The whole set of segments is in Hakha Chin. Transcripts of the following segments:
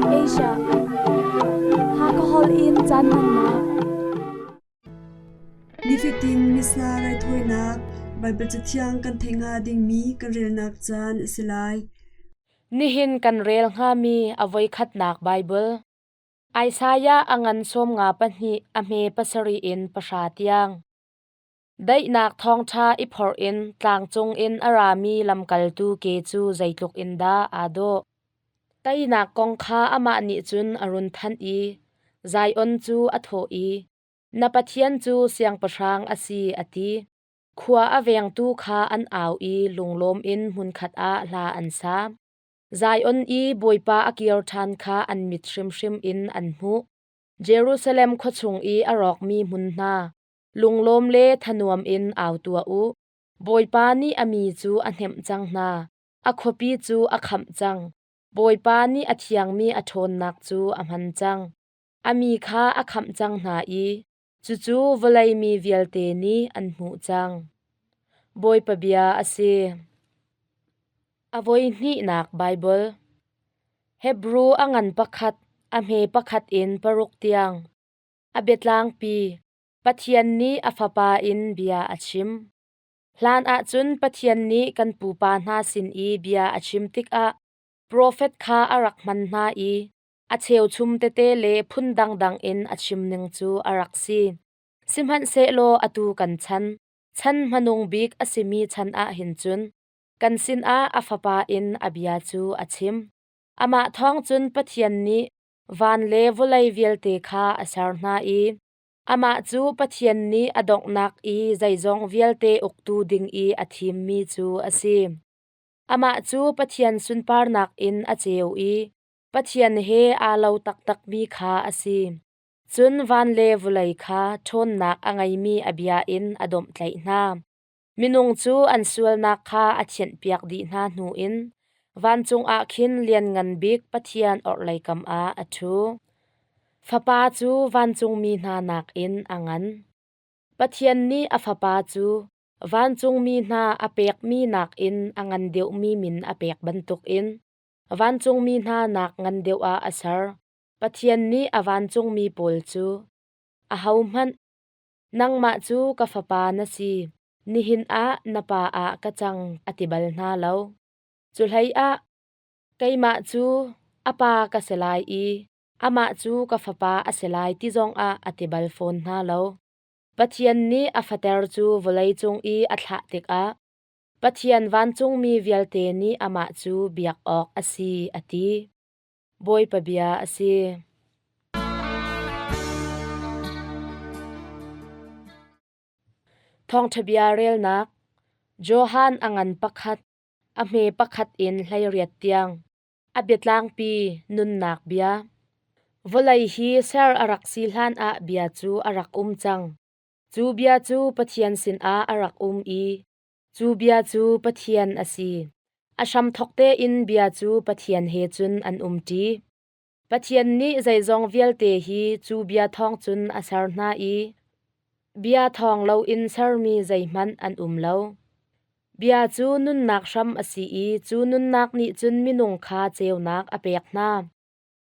Asia. Hakha holh in caan hmannak. Nifatin Missa raithawinak Baibal Cathiang kan theih hnga dingmi kan relnak caan a si lai. Nihin kan rel hngami a voikhatnak Baibal. Isaiah a ngan 52 a hme pasarih in pahra tiang. Daihnak thawngṭha i phorh in tlangcung in a rami lamkaltu ke cu zeitluk in dah aa dawh. Teinak kong kha amah nih cun a run thanh i Zion cu a thawh i, Na Pathian cu siangpahrang a si, a ti. Khua a vengtu kha an au i lunglawm in hmunkhat ah hla an sa. Zion i Bawipa a kir ṭhan kha an mit hrimhrim in an hmuh. Jerusalem khua chung i a rawkmi hmun hna, Lunglawm le thanuam in au tuah u. Bawipa nih a mi cu a hnemh cang hna. A khuapi cu a khamh cang. Bawipa nih a thiangmi a ṭhawnnak cu a hman cang. A mi kha a khamh cang hna i cucu vawlei mi vialte nih an hmuh cang. Bawipa bia a si. A voi hnihnak Baibal Hebru a ngan pakhat, a hme pakhat in paruk tiang. A biatlangpi, Pathian nih a Fapa in bia a chim. Hlan ahcun Pathian nih kan pupa hna sin i bia a chim tikah profet kha a rak hman hna i a cheuchum tete le phun dangdang in a chim ning cu a rak si. Sihmanhsehlaw atu kan chan, chan hmanung bik a simi chan ah hin cun kan sinah a Fapa in a bia cu a chim. Amah thawng cun Pathian nih van le vawlei vialte kha a ser hna i amah cu Pathian nih a donghnak i zeizong vialte uktu ding i a thimmi cu a si. Amah cu Pathian sunparnak in a ceu i Pathian he aa lo taktakmi kha a si. Cun van le vawlei kha ṭhawnnak a ngeimi a bia in a domhtlaih hna. Minung cu an sualnak kha a thianhpiak dih hna hnu in vancung ah khin Lianngan Bik Pathian orhlei kam ah a ṭhu. Fapa cu vancungmi hna nakin a ngan. Pathian nih a Fapa cu vancungmi hna a pekmi nakin a ngan deuhmi min a pek bantukin vancungmi hna nak ngan deuh ah a ser. Pathian nih a vancungmi pawl cu, Ahohmanh Nangmah cu ka fapa na si, nihin ah na pa ah ka cang a ti bal hna lo. Cu hleiah keimah cu a pa ka si lai i amah cu ka fapa a si lai ti zongah a ti bal fawn hna lo. Pathian nih a fater cu vawleicung i a thlah tikah Pathian vancungmi vialte nih amah cu biak awk a si a ti. Bawipa bia a si. Thawngṭha bia relnak Johan a ngan pakhat, a hme pakhat in 18 tiang. A biatlangpi nunnak bia. Vawlei hi ser a rak si hlan ah bia cu a rak um cang. Cu bia cu Pathian sinah a rak um i Cu bia cu Pathian a si. A hramthawk tein bia cu Pathian he cun an umṭi. Pathian nih zeizong vialte hi cu bia thawng cun a ser hna i bia thawng loin sermi zeihmanh an um lo. Bia cu nunnak hram a si i cu nunnak nih cun minung kha ceunak a pek hna.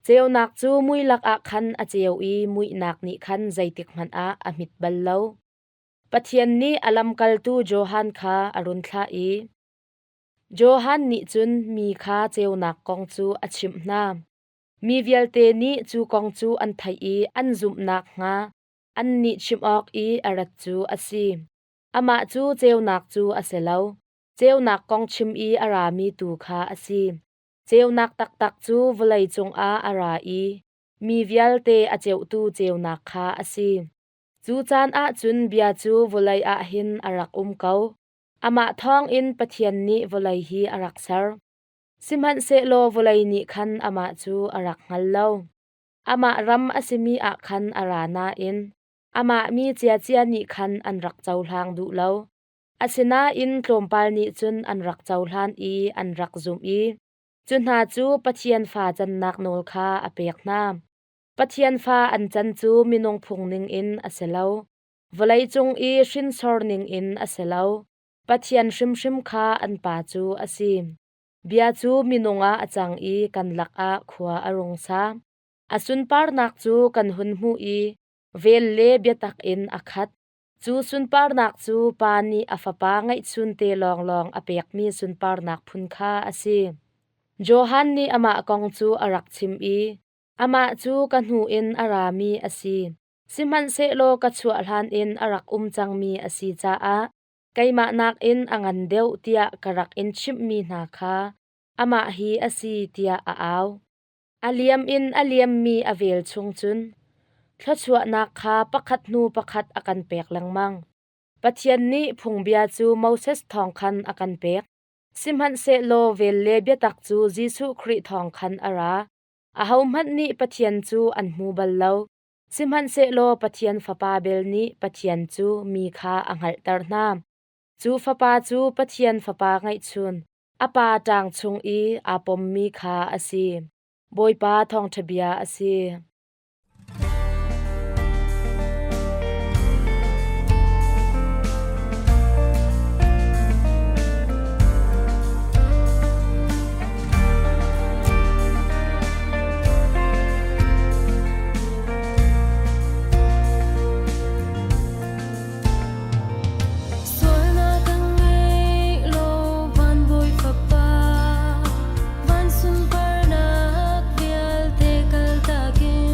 Ceunak cu mui lakah khan a ceu i muihnak nih khan zeitikhmanh ah a hmit bal lo. Pathian nih a lamkaltu Johan kha a run thlah i Johan nih cun mi kha ceunak kong cu a chimh hna. Mi vialte nih cu kong cu an theih i an zumh nakhnga annih chimh awk i a rat cu a si. Amah cu ceunak cu a si lo, ceunak kong chim i a rami tu kha a si. Ceunak taktak cu vawlei cungah a ra i mi vialte a ceuhtu ceunak kha a si. Cu caan ah cun bia cu vawlei ah hin a rak um ko. Amah thawngin Pathian nih vawlei hi a rak ser. Sihmanhsehlaw vawlei nih khan amah cu a rak hngal lo. Amah ram a simi ah khan a ra nain amah mi ciacia nih khan an rak cohlang duh lo. Asinain tlawmpal nih cun an rak cohlan i an rak zumh i cu hna cu Pathian fa cannak nawl kha a pek hna. Pathian fa an can cu minung phung ningin a si lo. Vawleicung i hrinsor ningin a si lo. Pathian hrimhrim kha an pa cu a si. Bia cu minung ah a cang i kan lakah khua a rung sa. A sunparnak cu kan hun hmuh i vel le biatak in a khat. Cu sunparnak cu Pa nih a Fapa ngeihchunte lawnglawng a pekmi sunparnak phun kha a si. Johan nih amah kong cu a rak chim i, Amah cu ka hnu in a rami a si. Sihmanhsehlaw ka chuah hlan in a rak um cangmi a si caah keimah nakin a ngan deuh tiah ka rak in chimhmi hna kha amah hi a si tiah a au. A liam in a liammi a vel chung cun thluachuahnak kha pakhat hnu pakhat a kan pek lengmang. Pathian nih phungbia cu Moses thawng khan a kan pek. Sihmanhsehlaw vel le biatak cu Jesuh Khrih thawng khan a ra. Ahohmanh nih Pathian cu an hmu bal lo. Sihmanhsehlaw Pathian Fapa bel nih Pathian cu mi kha a hngalhter hna. Cu Fapa cu Pathian Fapa ngeihchun, a Pa ṭang chung i aa pommi kha a si. Bawipa thawngṭha bia a si. Sualnak ka ngei lo van bawi fapa, van sunparnak vialte kaltak in.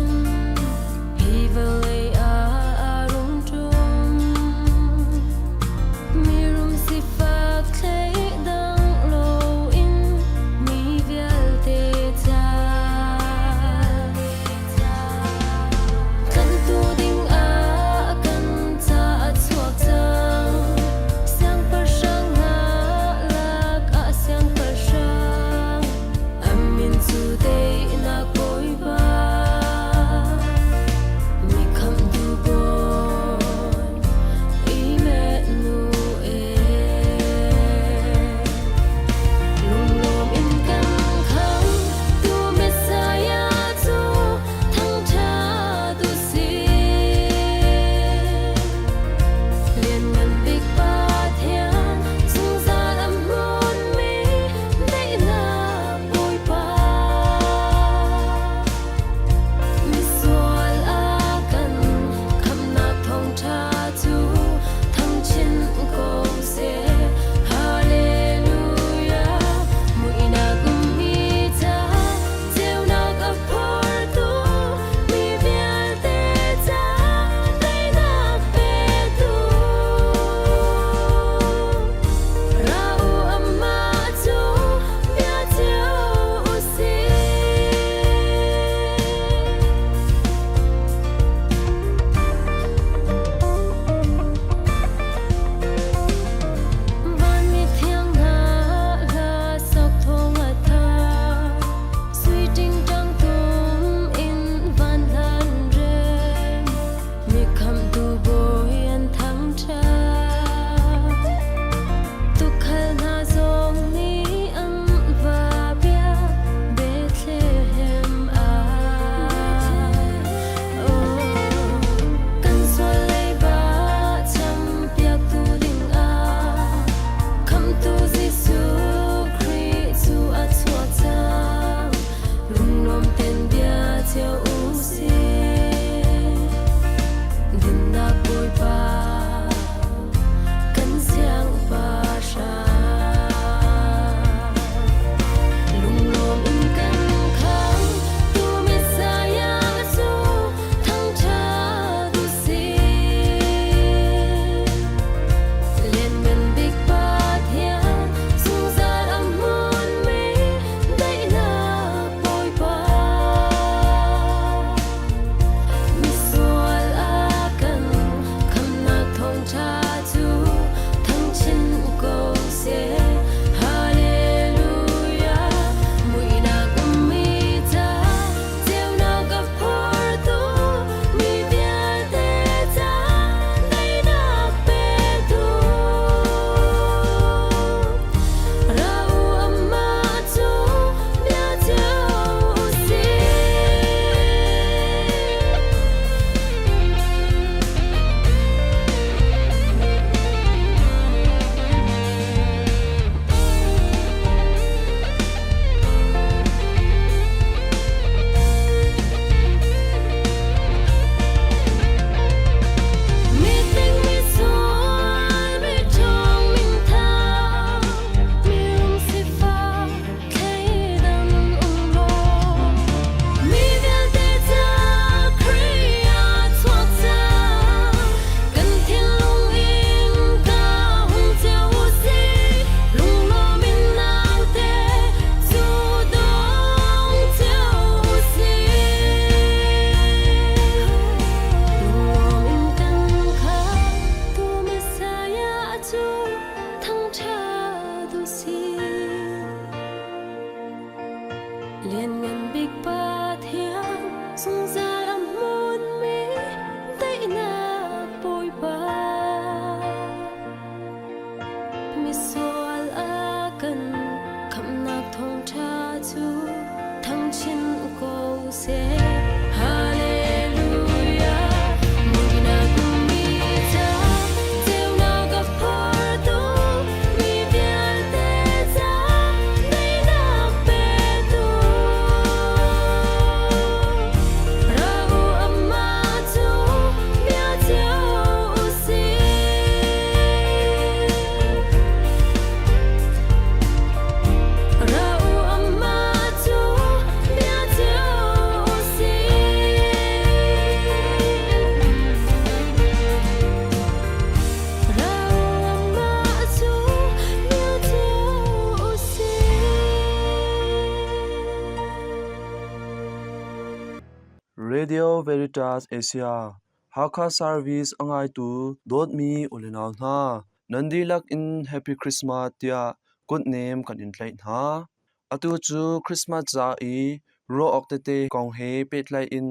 Radio Veritas Asia, Hakha Service a ngaitu dawtmi u le nau hna, nan dihlak in Happy Christmas tiah kutnem kan in tlaih hna. Atu cu Christmas ca i ruah awk tete kong he pehtlaih in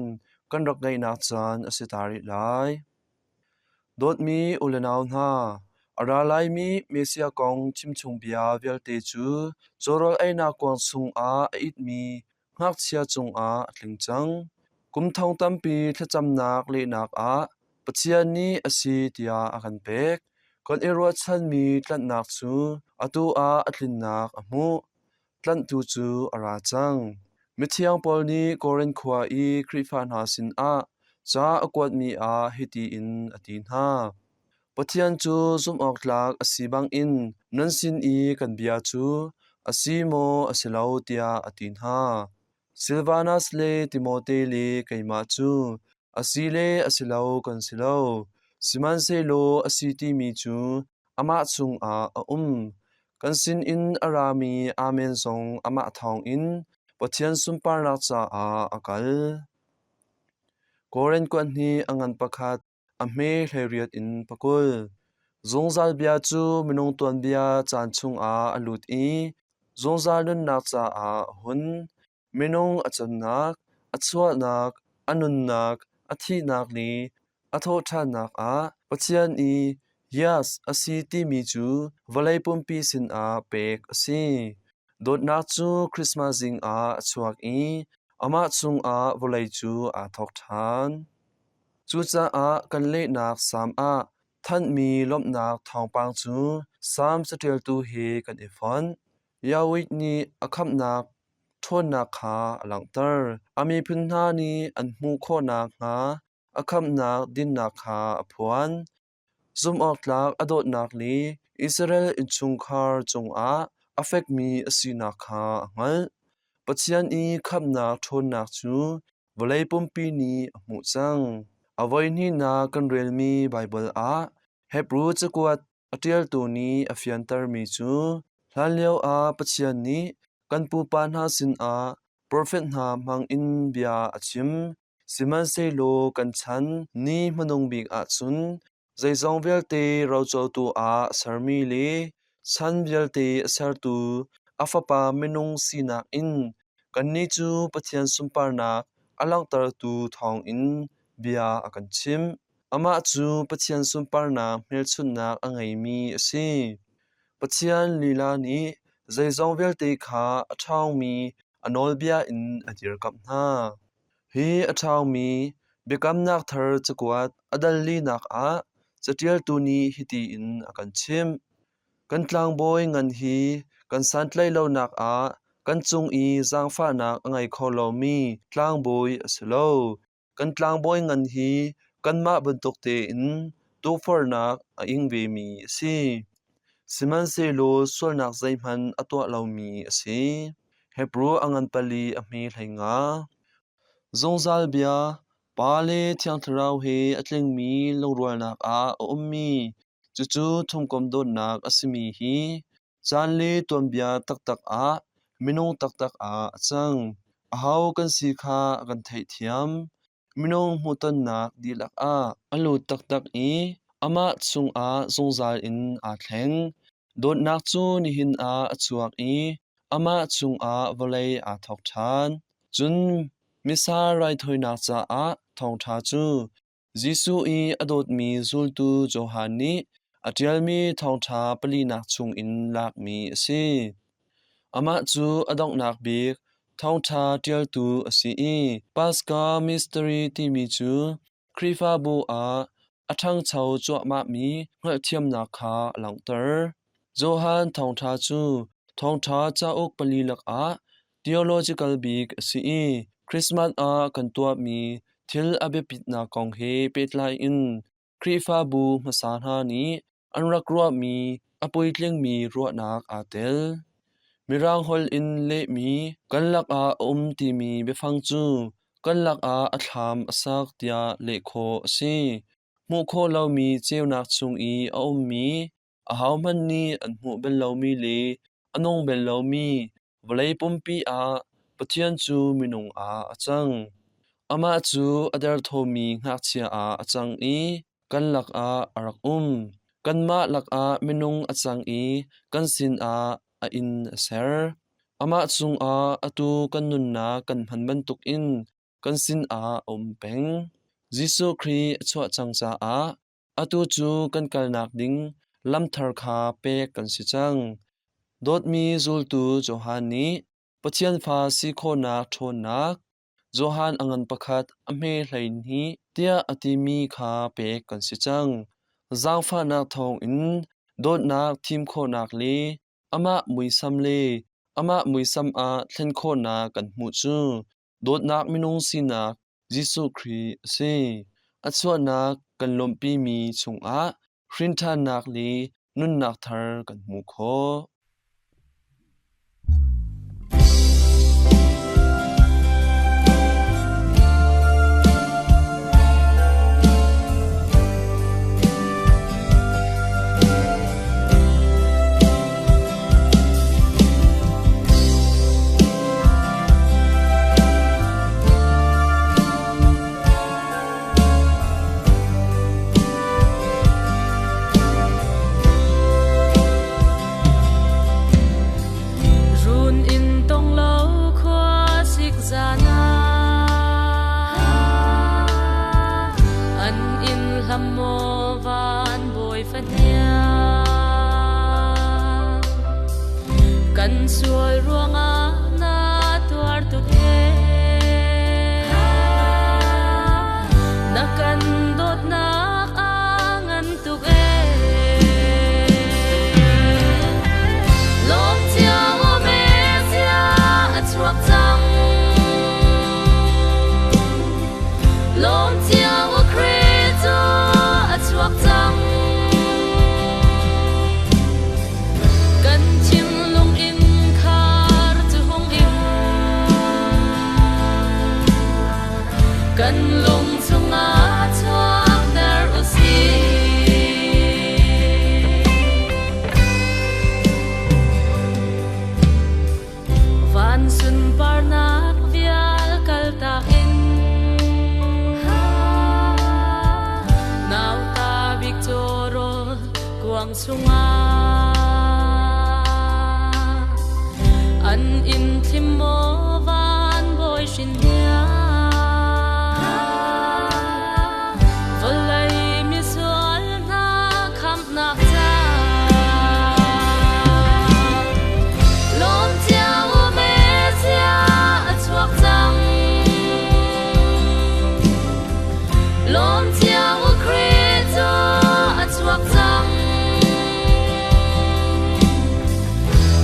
kan rak ngeihnak caan a si ta rih lai. Dawtmi u le nau hna, a ra laimi Messiah kong chimchung bia vialte cu cawrawl einak kuang chungah a itmi ngakchia cungah a tling cang. Kum thong tampi thlacamnak lehnak ah Pathian nih a si tiah a kan pek. Kan i ruahchanmi tlanhnak cu atu ah a tlinnak a hmuh. Tlanhtu cu a ra cang. Mithiang Paul nih Korin khua i Khrihfa hna sinah ca a kuatmi ah hiti in a ti hna: Pathian cu zumhawktlak a si bangin nan sin i kan bia cu a si maw a si lo tiah a ti hna. Silvanas le Timote le keimah cu a si le a si lo kan si lo, sihmanhsehlaw a si timi cu amah chungah a um. Kan sinin a rami Amen zong amah thawngin Pathian sunparnak caah a kal. Korin kuat hnih a ngan pakhat a hme 18 in 20. Zungzal bia cu minung tuanbia caan chungah a lut i zungzal nunnak caah a hun. Minung a cannak, a chuahnak, a nunnak, a thihnak le a thawhṭhannak ah Pathian i Yes a si timi cu vawlei pumpi sinah pek a si. Dawtnak cu Christmas zing ah a chuak i amah chungah vawlei cu aa thawk ṭhan. Cucaah kan lehnak Salm ah thanhmi lawmhnak thawngpang cu Salm caṭialtu he kan i fonh. Yahweh nih a khamhnak ṭhawnnak kha a langhter. A miphun hna nih an hmuh khawh nakhnga a khamhnak dinnak kha a phuan. Zumhawktlak a dawtnak le Israel innchungkhar cungah a fekmi a sinak kha a hngalh. Pathian i khamhnak ṭhawnnak cu vawlei pumpi nih a hmuh cang. A voihnihnak kan relmi Baibal ah Hebru cakuat a ṭialtu nih a fiantermi cu hlanlio ah Pathian nih kan pupa hna sinah profet hna hmangin bia a chim. Sihmanhsehlaw kan chan ni hmanung bik ahcun zeizong vialte rocotu ah sermi le chan vialte a sertu a Fapa minung sinak in kannih cu Pathian sunparnak a langhtertu thawngin bia a kan chimh. Amah cu Pathian sunparnak hmelchunhnak a ngeimi a si. Pathian lila nih zeizong vialte kha a ṭhawngmi a nawlbia in a dirkamh hna. Hi a ṭhawngmi biakamnak thar cakuat a dal linak ah caṭialtu nih hiti in a kan chimh: Kan tlangbawi ngan hi kan santlaih lonak ah kan cung i zaangfahnak a ngei kho lomi tlangbawi a si lo. Kan tlangbawi ngan hi kanmah bantuk tein tukforhnak a ing vemi a si. Sihmanhsehlaw sualnak zeihmanh a tuah lomi a si. Hebru a ngan pali a hme 15. Zungzal bia, Pa le Thiang Thlarau he a tlingmi lungrualnak ah a ummi, cucu thumkom dawtnak a simi hi Caan le tuanbia taktak ah minung taktak ah a cang. Aho kan si kha a kan theihthiam. Minung hmuhtonnak dihlak ah a lut taktak i amah chungah zungzal in aa thleng. Dawtnak cu nihin ah a chuak i amah chungah vawlei aa thawk ṭhan. Cun Missa raithawinak caah thawngṭha cu Jesuh i a dawtmi zultu Johan nih a ṭialmi thawngṭha palinak chungin lakmi a si. Amah cu a donghnak bik thawngṭha ṭialtu a si i Paschal Mystery timi cu Khrihfabu ah a ṭhangcho cuahmahmi hngalhthiamnak kha a langhter. Johan thawngṭha cu thawngṭha cauk pali lakah theological bik a si i Christmas ah kan tuahmi thil a biapitnak kong he pehtlai in Khrihfabu hmasa hna nih an rak ruahmi a puitlingmi ruahnak aa tel. Mirang holh in lehmi kan lakah a um timi biafang cu kan lakah a thlam a sak tiah leh khawh a si. Hmuh khawh lomi ceunak chung i a ummi ahohmanh nih an hmuh bal lomi le a nung bal lomi vawlei pumpi ah Pathian cu minung ah a cang. Amah cu a derthawmmi ngakchia ah a cang i kan lakah a rak um. Kanmah lakah minung a cang i kan sinah a inn a ser. Amah cungah atu kan nunnak kan hman bantukin kan sinah a um peng. Jesuh Khrih a chuah cang caah atu cu kan kalnak ding lam thar kha pek kan si cang. Dawtmi zultu Johan nih Pathian fa si khawhnak ṭhawnnak Johan a ngan pakhat a hme 12 tiah a timi kha pek kan si cang. Zaangfahnak thawngin dawtnak thim khawhnak le amah muisam le amah muisam ah thlen khawhnak kan hmuh cu dawtnak minung sinak Jesuh Khrih a si. A chuahnak kan lawmhpimi chungah hrinṭhannak le nunnak thar kan hmuh khawh. Run in tong lo khua sik zan ah an in hlam maw van bawi fahniang kan sual ruangah na tuar tuk ee na kan dawtnak a ngan tuk ee lawm cio Messiah a chuak cang lawm cio Khrih cu a chuak cang kan thinlung in khar cu hung in kan lung chungah chuakter u sih. Van sunparnak vial kaltak in nauta bik cawrawl kuang chungah an in thlim maw van bawi hrin Vawlei misual hna khamhnak ca lawm cio Messiah a chuak cang lawm cio Khrih cu a chuak cang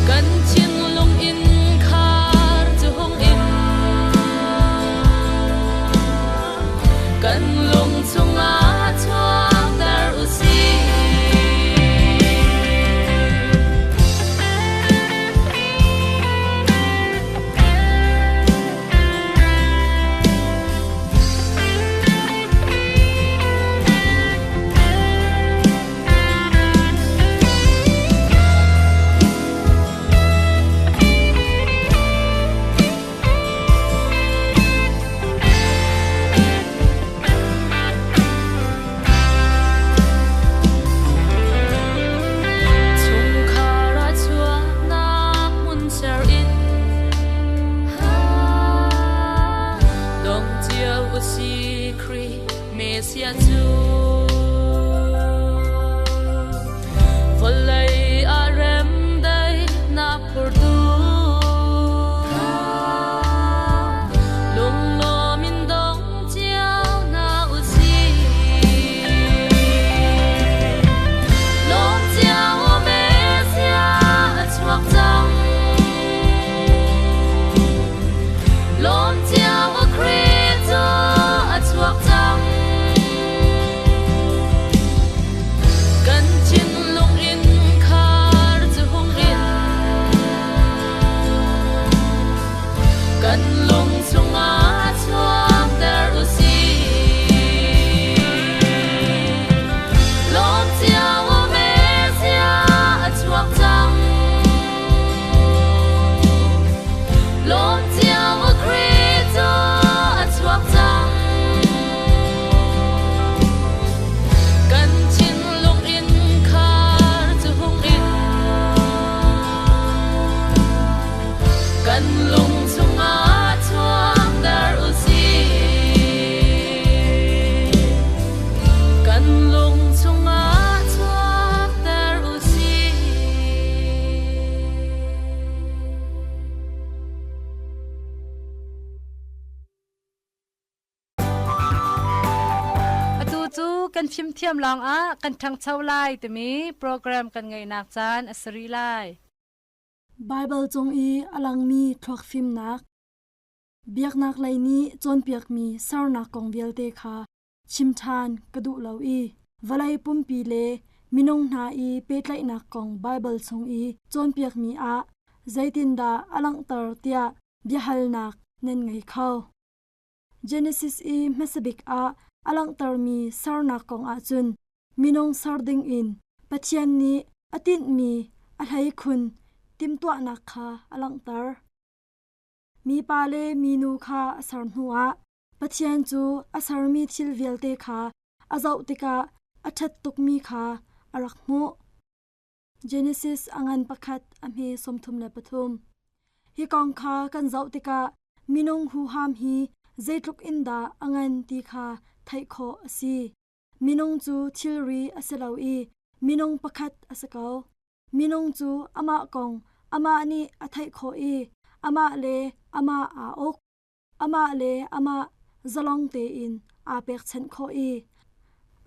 kan thinlung in khar cu hung in kan lung chungah chuakter u sih. Chungkhar ah chuahnak hmun ser in dong cio u si Khrih Messiah cu vawlei ah remdaihnak phurtu lunglawm in dong cio hna u sih. Lawm cio Messiah a chuak cang. Lawm cio Khrih cu a chuak cang. kan fimthiam lawngah kan ṭhangcho lai timi program kan ngeihnak caan a si rih lai. Baibal cung i a langmi thluak fimnak, biaknak lei nih cawnpiakmi sernak kong vialte kha chim ṭhan ka duh lo i vawlei pumpi le minung hna i pehtlaihnak kong Baibal chung i cawnpiakmi ah zeitindah a langhter tiah biahalnak nan ngei kho. Genesis i hmasabik ah a langhtermi sernak kong ahcun minung ser dingin Pathian nih a tinhmi a hleikhun timhtuahnak kha a langhter. Mipa le minu kha a ser hnuah Pathian cu a sermi thil vialte kha a zoh tikah a ṭhat tukmi kha a rak hmuh. Genesis a ngan pakhat a hme 33. Hi kong kha kan zoh tikah minung huham hi zeitluk in dah a ngan ti kha theih khawh a si. Minung cu thilri a si lo i minung pakhat a si ko. Minung cu amah kong amah nih a theih khawh i amah le amah aa uk. Amah le amah zalong tein aa pekchanh khawh i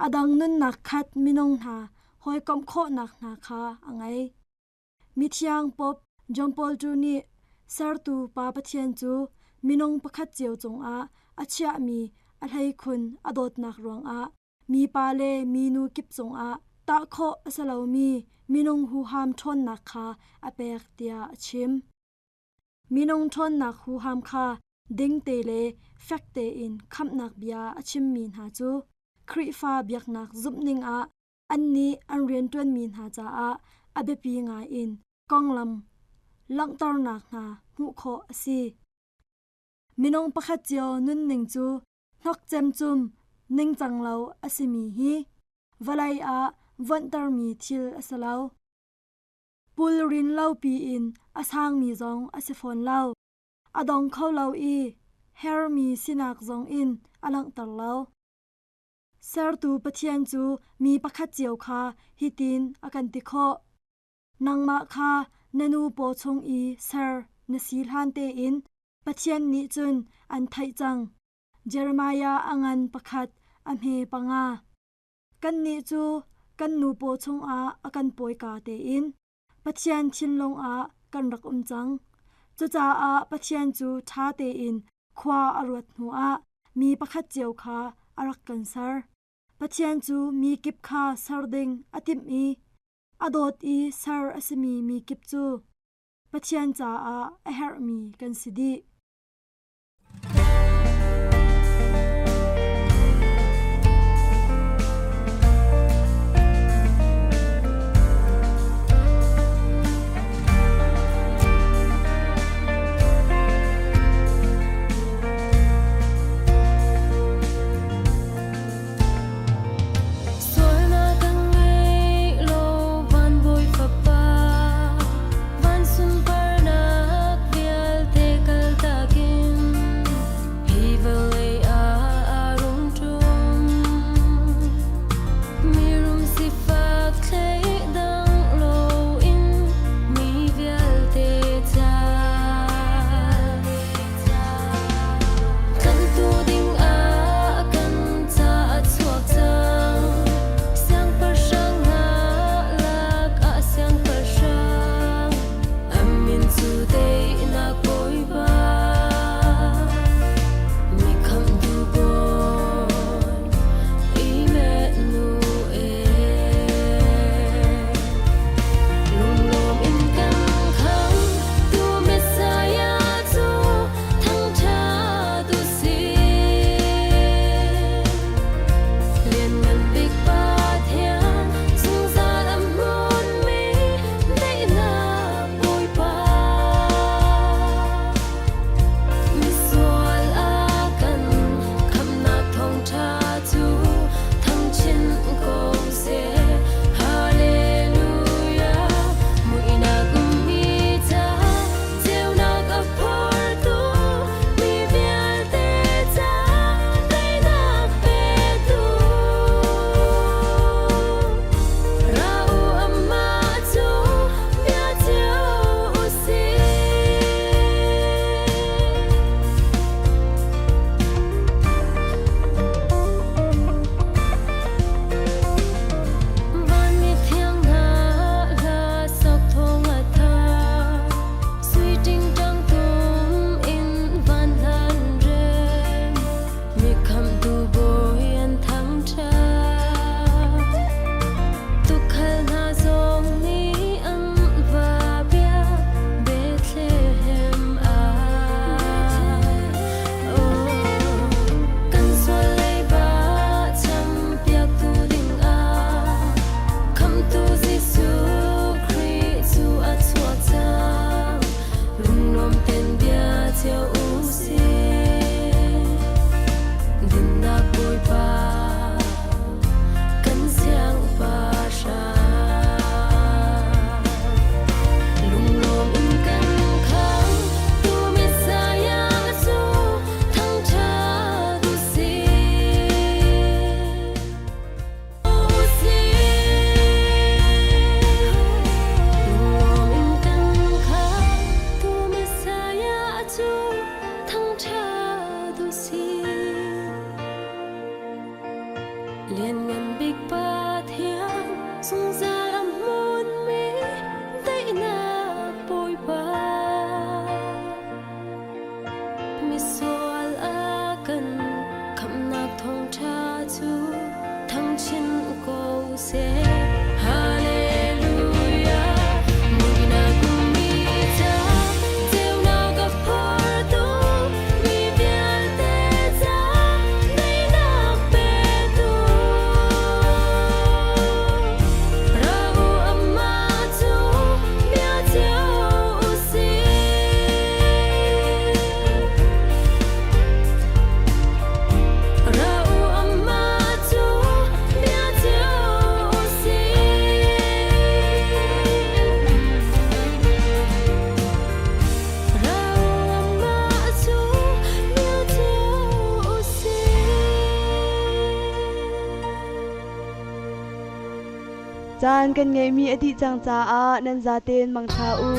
a dang nunnak khat minung hna hawikomh khawhnak hna kha a ngei. Mithiang Pope John Paul II nih sertu Pa Pathian cu minung pakhat cio cungah a chiahmi a hleikhun a dawtnak ruangah mipa le minu kip cungah tah khawh a si lomi minung huham ṭhawnnak kha a pek tiah a chim. Minung ṭhawnnak huham kha dingte le fek tein khamhnak bia a chimmi hna cu Khrihfa biaknak zumhning ah annih an rianṭuanmi hna caah a biapi ngaiin konglam langhternak hna hmuh khawh a si. Minung pakhat cio nunning cu hnok cemcum ningcang lo a simi hi vawlei ah vonhtermi thil a si lo. Pulrin lo piin a sangmi zong a si fawn lo. A dong kho lo i hermi sinak zong in a langhter lo. Sertu Pathian cu mi pakhat cio kha hitin a kan ti khawh. Nangmah kha na nu paw chung i ser na si hlan tein Pathian nih cun an theih cang. Jeremiah a ngan pakhat a hme panga. Kannih cu kan nu paw chungah a kan pawika tein Pathian thinlung ah kan rak um cang. Cucaah Pathian cu ṭha tein khua a ruat hnuah mi pakhat cio kha a rak kan ser. Pathian cu mi kip kha ser ding a timh i a dawt i ser a simi mi kip cu Pathian caah a herhmi kan si dih. Sualnak ka ngei lo van bawi fapa van sunparnak vialte kaltak. Lianngan bik Pathian zungzal a hmunmi daihnak Bawipa. Misual a kan khamhnak thawngṭha cu thangchin ko seh. Hallelujah. Muihnak ummi ca ceunak a phortu mi vialte ca daihnak petu. Ra u amah cu bia cio u sih. Ra u amah cu bia cio u sih. Ra u amah cu bia cio u sih. Caan kan ngeihmi a dih cang caah nan zaten mangṭha u.